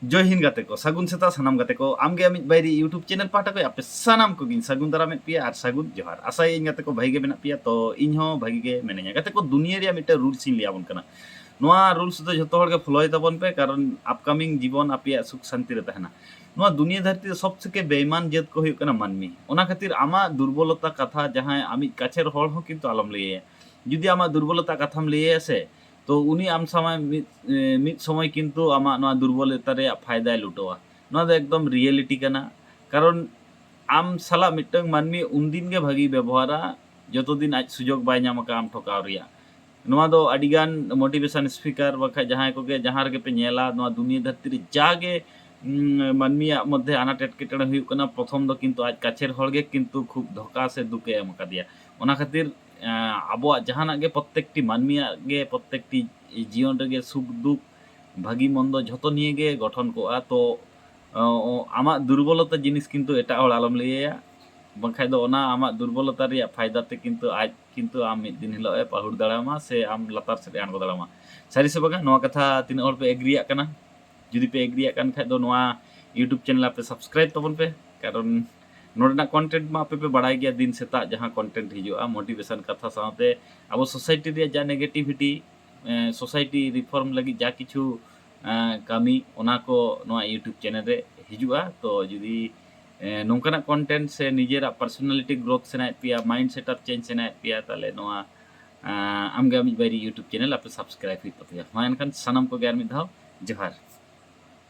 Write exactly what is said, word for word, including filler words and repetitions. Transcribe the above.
ᱡᱚᱭ ᱦᱤᱱᱫ ᱜᱟᱛᱮ ᱠᱚ, ᱥᱟᱹᱜᱩᱱ ᱥᱮᱛᱟᱜ ᱥᱟᱱᱟᱢ ᱜᱟᱛᱮ ᱠᱚ᱾ ᱟᱢᱜᱮ ᱟᱢᱤᱡ ᱵᱟᱭᱨᱤ YouTube ᱪᱮᱱᱮᱞ ᱯᱟᱦᱴᱟ ᱠᱷᱚᱱ ᱟᱯᱮ ᱥᱟᱱᱟᱢ ᱠᱚᱜᱮᱧ ᱥᱟᱹᱜᱩᱱ ᱫᱟᱨᱟᱢᱮᱫ ᱯᱮᱭᱟ ᱟᱨ ᱥᱟᱹᱜᱩᱱ ᱡᱚᱦᱟᱨ᱾ ᱟᱥᱟᱭᱟᱹᱧ ᱜᱟᱛᱮ ᱠᱚ ᱵᱷᱟᱜᱤ ᱜᱮ ᱢᱮᱱᱟᱜ ᱯᱮᱭᱟ, ᱛᱚ ᱤᱧ ᱦᱚᱸ ᱵᱷᱟᱜᱤ ᱜᱮ ᱢᱤᱱᱟᱹᱧᱟ᱾ ᱜᱟᱛᱮ ᱠᱚ, ᱫᱩᱱᱤᱭᱟᱹ ᱨᱮᱭᱟᱜ ᱢᱤᱫᱴᱮᱱ ᱨᱩᱞᱥ ᱤᱧ ᱞᱟᱹᱭ ᱟᱵᱚᱱ ᱠᱟᱱᱟ᱾ ᱱᱚᱣᱟ ᱨᱩᱞᱥ ᱫᱚ ᱡᱷᱚᱛᱚ ᱦᱚᱲ ᱜᱮ ᱯᱷᱚᱞᱳᱭ ᱛᱟᱵᱚᱱ ᱯᱮ, ᱠᱟᱨᱚᱱ ᱟᱯᱠᱟᱢᱤᱝ ᱡᱤᱵᱚᱱ ᱟᱯᱮᱭᱟᱜ ᱥᱩᱠ ᱥᱟᱱᱛᱤ ᱨᱮ ᱛᱟᱦᱮᱱᱟ᱾ ᱱᱚᱣᱟ ᱫᱩᱱᱤᱭᱟᱹ ᱫᱷᱟᱹᱨᱛᱤ ᱨᱮ ᱥᱚᱵ ᱛᱷᱮᱠᱮ ᱵᱮᱭᱢᱟᱱ ᱡᱟᱹᱛ ᱠᱚ ᱦᱩᱭᱩᱜ ᱠᱟᱱᱟ ᱢᱟᱹᱱᱢᱤ᱾ ᱚᱱᱟ ᱠᱷᱟᱹᱛᱤᱨ ᱟᱢᱟᱜ ᱫᱩᱨᱵᱚᱞᱚᱛᱟ ᱠᱟᱛᱷᱟ ᱡᱟᱦᱟᱸᱭ ᱟᱢᱤᱡ ᱠᱟᱪᱷᱮᱨ ᱦᱚᱲ ᱦᱚᱸ ᱠᱤᱱᱛᱩ ᱟᱞᱚᱢ ᱞᱟᱹᱭ ᱟᱭᱟ᱾ ᱡᱩᱫᱤ ᱟᱢᱟᱜ ᱫᱩᱨᱵᱚᱞᱚᱛᱟ ᱠᱟᱛᱷᱟᱢ ᱞᱟᱹᱭ ᱟᱭᱟ ᱥᱮ, ᱛᱚ ᱩᱱᱤ ᱟᱢ ᱥᱟᱶ ᱢᱤᱫ, ᱮ, ᱢᱤᱫ ᱥᱚᱢᱚᱭ ᱠᱤᱱᱛᱩ ᱟᱢᱟᱜ ᱱᱚᱣᱟ ᱫᱩᱨᱵᱚᱞᱚᱛᱟ ᱨᱮᱭᱟᱜ ᱯᱷᱟᱭᱫᱟᱭ ᱞᱩᱴᱟᱹᱣᱟ᱾ ᱱᱚᱣᱟ ᱫᱚ ᱮᱠᱫᱚᱢ ᱨᱤᱭᱮᱞᱤᱴᱤ ᱠᱟᱱᱟ᱾ ᱠᱟᱨᱚᱱ ᱟᱢ ᱥᱟᱞᱟᱜ ᱢᱤᱫᱴᱟᱝ ᱢᱟᱹᱱᱢᱤ ᱩᱱᱫᱤᱱ ᱜᱮ ᱵᱷᱟᱹᱜᱤ ᱵᱮᱵᱚᱦᱟᱨᱟ, ᱡᱚᱛᱚ ᱫᱤᱱ ᱟᱡ ᱥᱩᱡᱳᱜᱽ ᱵᱟᱭ ᱧᱟᱢ ᱟᱠᱟᱫ ᱟᱢ ᱴᱷᱚᱠᱟᱣ ᱨᱮᱭᱟᱜ᱾ ᱱᱚᱣᱟ ᱫᱚ ᱟᱹᱰᱤᱜᱟᱱ ᱢᱳᱴᱤᱵᱷᱮᱥᱚᱱ ᱥᱯᱤᱠᱟᱨ ᱵᱟᱠᱷᱟᱡ ᱡᱟᱦᱟᱸᱭ ᱠᱚᱜᱮ ᱡᱟᱦᱟᱸ ᱨᱮᱜᱮ ᱯᱮ ᱧᱮᱞᱟ, ᱱᱚᱣᱟ ᱫᱩᱱᱤᱭᱟᱹ ᱫᱷᱟᱹᱨᱛᱤ ᱨᱮ ᱡᱟᱜᱮ, ᱩᱸ, ᱢᱟᱹᱱᱢᱤᱭᱟᱜ ᱢᱚᱫᱽᱫᱷᱮ ᱟᱱᱟᱴ ᱮᱴᱠᱮᱴᱚᱬᱮ ᱦᱩᱭᱩᱜ ᱠᱟᱱᱟ, ᱯᱨᱚᱛᱷᱚᱢ ᱫᱚ ᱠᱤᱱᱛᱩ ᱟᱡ ᱠᱟᱪᱷᱮᱨ ᱦᱚᱲ ᱜᱮ ᱠᱤᱱᱛᱩ ᱠᱷᱩᱵ ᱫᱷᱳᱠᱟ ᱥᱮ ᱫᱩᱠ ᱮ ᱮᱢ ᱟᱠᱟᱫᱮᱭᱟ᱾ ᱚᱱᱟ ᱠᱷᱟᱹᱛᱤᱨ, ᱮᱸ, ᱟᱵᱚᱣᱟᱜ ᱡᱟᱦᱟᱱᱟᱜ ᱜᱮ, ᱯᱨᱚᱛᱮᱠᱴᱤ ᱢᱟᱹᱱᱢᱤᱭᱟᱜ ᱜᱮ, ᱯᱨᱚᱛᱮᱠᱴᱤ ᱡᱤᱭᱚᱱ ᱨᱮᱜᱮ ᱥᱩᱠ ᱫᱩᱠ, ᱵᱷᱟᱹᱜᱤ ᱢᱚᱱᱫᱚ ᱡᱷᱚᱛᱚ ᱱᱤᱭᱮ ᱜᱮ ᱜᱚᱴᱷᱚᱱ ᱠᱚᱜᱼᱟ᱾ ᱛᱚ, ᱚ, ᱚ, ᱟᱢᱟᱜ ᱫᱩᱨᱵᱚᱞᱚᱛᱟ ᱡᱤᱱᱤᱥ ᱠᱤᱱᱛᱩ ᱮᱴᱟᱜ ᱦᱚᱲ ᱟᱞᱚᱢ ᱞᱟᱹᱭ ᱟᱭᱟ, ᱵᱟᱝᱠᱷᱟᱡ ᱫᱚ ᱚᱱᱟ ᱟᱢᱟᱜ ᱫᱩᱨᱵᱚᱞᱚᱛᱟ ᱨᱮᱭᱟᱜ ᱯᱷᱟᱭᱫᱟ ᱛᱮ ᱠᱤᱱᱛᱩ ᱟᱡ ᱠᱤᱱᱛᱩ ᱟᱢ ᱢᱤᱫ ᱫᱤᱱ ᱦᱤᱞᱳᱜ ᱮ ᱯᱟᱹᱦᱩᱲ ᱫᱟᱲᱮᱭᱟᱢᱟ ᱥᱮ ᱟᱢ ᱞᱟᱛᱟᱨ ᱥᱮᱫ ᱮ ᱟᱬᱜᱚ ᱫᱟᱲᱮᱭᱟᱢᱟ᱾ ᱥᱟᱹᱨᱤ ᱥᱮ ᱵᱟᱝᱟ, ᱱᱚᱣᱟ ᱠᱟᱛᱷᱟ ᱛᱤᱱᱟᱹᱜ ᱦᱚᱲ ᱯᱮ ᱮᱜᱽᱨᱤᱭᱟᱜ ᱠᱟᱱᱟ? ᱡᱩᱫᱤ ᱯᱮ ᱮᱜᱽᱨᱤᱭᱟᱜ ᱠᱟᱱ ᱠᱷᱟᱡ ᱫᱚ ᱱᱚᱣᱟ YouTube ᱪᱮᱱᱮᱞ ᱟᱯᱮ ᱥᱟᱵᱥᱠᱨᱟᱭᱤᱵ ᱛᱟᱵᱚᱱ ᱯᱮ, ᱠᱟᱨᱚᱱ ᱱᱚᱰᱮᱱᱟᱜ ᱠᱚᱱᱴᱮᱱᱴ ᱢᱟ ᱟᱯᱮ ᱯᱮ ᱵᱟᱲᱟᱭ ᱜᱮᱭᱟ, ᱫᱤᱱ ᱥᱮᱛᱟᱜ ᱡᱟᱦᱟᱸ ᱠᱚᱱᱴᱮᱱᱴ ᱦᱤᱡᱩᱜᱼᱟ ᱢᱳᱴᱤᱵᱷᱮᱥᱚᱱ ᱠᱟᱛᱷᱟ ᱥᱟᱶᱛᱮ ᱟᱵᱚ ᱥᱳᱥᱟᱭᱴᱤ ᱨᱮᱭᱟᱜ ᱡᱟ ᱱᱮᱜᱮᱴᱤᱵᱷᱤᱴᱤ, ᱥᱳᱥᱟᱭᱴᱤ ᱨᱤᱯᱷᱚᱨᱢ ᱞᱟᱹᱜᱤᱫ ᱡᱟ ᱠᱤᱪᱷᱩ, ᱮᱸ, ᱠᱟᱹᱢᱤ, ᱚᱱᱟ ᱠᱚ ᱱᱚᱣᱟ YouTube ᱪᱮᱱᱮᱞ ᱨᱮ ᱦᱤᱡᱩᱜᱼᱟ᱾ ᱛᱚ ᱡᱩᱫᱤ, ᱮᱸ, ᱱᱚᱝᱠᱟᱱᱟᱜ ᱠᱚᱱᱴᱮᱱᱴ ᱥᱮ ᱱᱤᱡᱮᱨᱟᱜ ᱯᱟᱨᱥᱚᱱᱟᱞᱤᱴᱤ ᱜᱨᱳᱛᱷ ᱥᱟᱱᱟᱭᱮᱫ ᱯᱮᱭᱟ, ᱢᱟᱭᱤᱱᱰ ᱥᱮᱴᱟᱯ ᱪᱮᱧᱡᱽ ᱥᱟᱱᱟᱭᱮᱫ ᱯᱮᱭᱟ, ᱛᱟᱦᱚᱞᱮ ᱱᱚᱣᱟ, ᱮᱸ, ᱟᱢᱜᱮ ᱟᱢᱤᱡ ᱵᱟᱭᱨᱤ YouTube ᱪᱮᱱᱮᱞ ᱟᱯᱮ ᱥᱟᱵᱥᱠᱨᱟᱭᱤᱵ ᱦᱩᱭᱩᱜ ᱛᱟᱯᱮᱭᱟ᱾ ᱢᱟ ᱮᱱᱠᱷᱟᱱ ᱥᱟᱱᱟᱢ ᱠᱚᱜᱮ ᱟᱨ ᱢᱤᱫ ᱫᱷᱟᱣ ᱡᱚᱦᱟᱨ᱾